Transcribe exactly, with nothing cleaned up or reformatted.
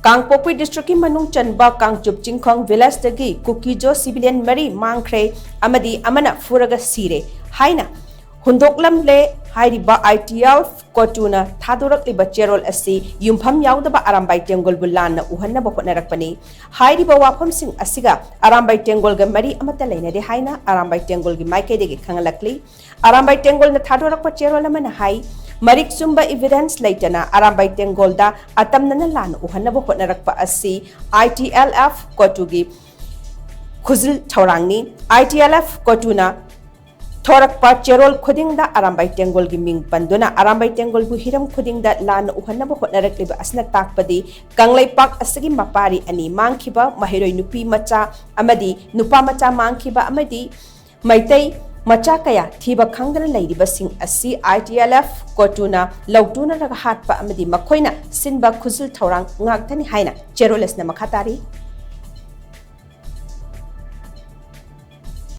ꯀꯥꯡꯄꯣꯛꯄꯤ ꯗꯤꯁꯇ꯭ꯔꯤꯛꯀꯤ ꯃꯅꯨꯡ ꯆꯟꯕ ꯀꯥꯡꯆꯨꯞ ꯆꯤꯡꯈꯣꯡ ꯚꯤꯂꯦꯖꯇꯒꯤ ꯀꯨꯀꯤꯖꯣ ꯁꯤꯚꯤꯂꯤꯌꯟ ꯃꯔꯤ ꯃꯥꯡꯈ꯭ꯔꯦ ꯑꯃꯗꯤ ꯑꯃꯅ ꯐꯨꯔꯒ ꯁꯤꯔꯦ ꯍꯥꯏꯅ ꯍꯨꯟꯗꯣꯛꯂꯝꯂꯦ꯫ ꯍꯥꯏꯔꯤꯕ ꯑꯥꯏ ꯇꯤ ꯑꯦꯜ ꯀꯣꯇꯨꯅ ꯊꯥꯗꯣꯔꯛꯂꯤꯕ ꯆꯦꯔꯣꯜ ꯑꯁꯤ ꯌꯨꯝꯐꯝ ꯌꯥꯎꯗꯕ ꯑꯔꯥꯝꯕꯥꯏ ꯇꯦꯡꯒꯣꯜꯕꯨ ꯂꯥꯟꯅ ꯎꯍꯟꯅꯕ ꯍꯣꯠꯅꯔꯛꯄꯅꯤ꯫ ꯍꯥꯏꯔꯤꯕ ꯋꯥꯐꯝꯁꯤꯡ ꯑꯁꯤꯒ ꯑꯔꯥꯝꯕꯥꯏ ꯇꯦꯡꯒꯣꯜꯒ ꯃꯔꯤ ꯑꯃꯠꯇ ꯂꯩꯅꯗꯦ ꯍꯥꯏꯅ ꯑꯔꯥꯝꯕꯥꯏ ꯇꯦꯡꯒꯣꯜꯒꯤ ꯃꯥꯏꯀꯩꯗꯒꯤ ꯈꯪꯍꯜꯂꯛꯂꯤ꯫ ꯑꯔꯥꯝꯕꯥꯏ ꯇꯦꯡꯒꯣꯜꯅ ꯊꯥꯗꯣꯔꯛꯄ ꯆꯦꯔꯣꯜ ꯑꯃꯅ ꯍꯥꯏ, ꯃꯔꯤꯛ ꯆꯨꯝꯕ ꯏꯚꯤꯗꯦꯟꯁ ꯂꯩꯇꯅ ꯑꯔꯥꯝꯕꯥꯏ ꯇꯦꯡꯒꯣꯜꯗ ꯑꯇꯝꯅꯅ ꯂꯥꯟꯅ ꯎꯍꯟꯅꯕ ꯍꯣꯠꯅꯔꯛꯄ ꯑꯁꯤ ꯑꯥꯏ ꯇꯤ ꯑꯦꯜ ꯑꯦꯐ ꯀꯣꯇꯨꯒꯤ ꯈꯨꯖꯤꯜ ꯊꯧꯔꯥꯡꯅꯤ꯫ ꯑꯥꯏ ꯇꯤ ꯑꯦꯜ ꯑꯦꯐ ꯀꯣꯇꯨꯅ ꯊꯣꯔꯛꯄ ꯆꯦꯔꯣꯜ ꯈꯨꯗꯤꯡꯗ ꯑꯔꯥꯝꯕꯥꯏ ꯇꯦꯡꯒꯣꯜꯒꯤ ꯃꯤꯡ ꯄꯟꯗꯨꯅ ꯑꯔꯥꯝꯕꯥꯏ ꯇꯦꯡꯒꯣꯜꯕꯨ ꯍꯤꯔꯝ ꯈꯨꯗꯤꯡꯗ ꯂꯥꯟꯅ ꯎꯍꯟꯅꯕ ꯍꯣꯠꯅꯔꯛꯂꯤꯕ ꯑꯁꯤꯅ ꯇꯥꯛꯄꯗꯤ ꯀꯪꯂꯩꯄꯥꯛ ꯑꯁꯤꯒꯤ ꯃꯄꯥꯔꯤ ꯑꯅꯤ ꯃꯥꯡꯈꯤꯕ ꯃꯍꯩꯔꯣꯏ ꯅꯨꯄꯤ ꯃꯆꯥ ꯑꯃꯗꯤ ꯅꯨꯄꯥ ꯃꯆꯥ ꯃꯥꯡꯈꯤꯕ ꯑꯃꯗꯤ ꯃꯩꯇꯩ ꯃꯆꯥ ꯀꯌꯥ ꯊꯤꯕ ꯈꯪꯗꯅ ꯂꯩꯔꯤꯕꯁꯤꯡ ꯑꯁꯤ ꯑꯥꯏ ꯇꯤ ꯑꯦꯜ ꯑꯦꯐ ꯀꯣꯇꯨꯅ ꯂꯧꯇꯨꯅꯔꯒ ꯍꯥꯠꯄ ꯑꯃꯗꯤ ꯃꯈꯣꯏꯅ ꯁꯤꯟꯕ ꯈꯨꯖꯤꯜ ꯊꯧꯔꯥꯡ ꯉꯥꯛꯇꯅꯤ ꯍꯥꯏꯅ ꯆꯦꯔꯣꯜ ꯑꯁꯤꯅ ꯃꯈꯥ ꯇꯥꯔꯤ꯫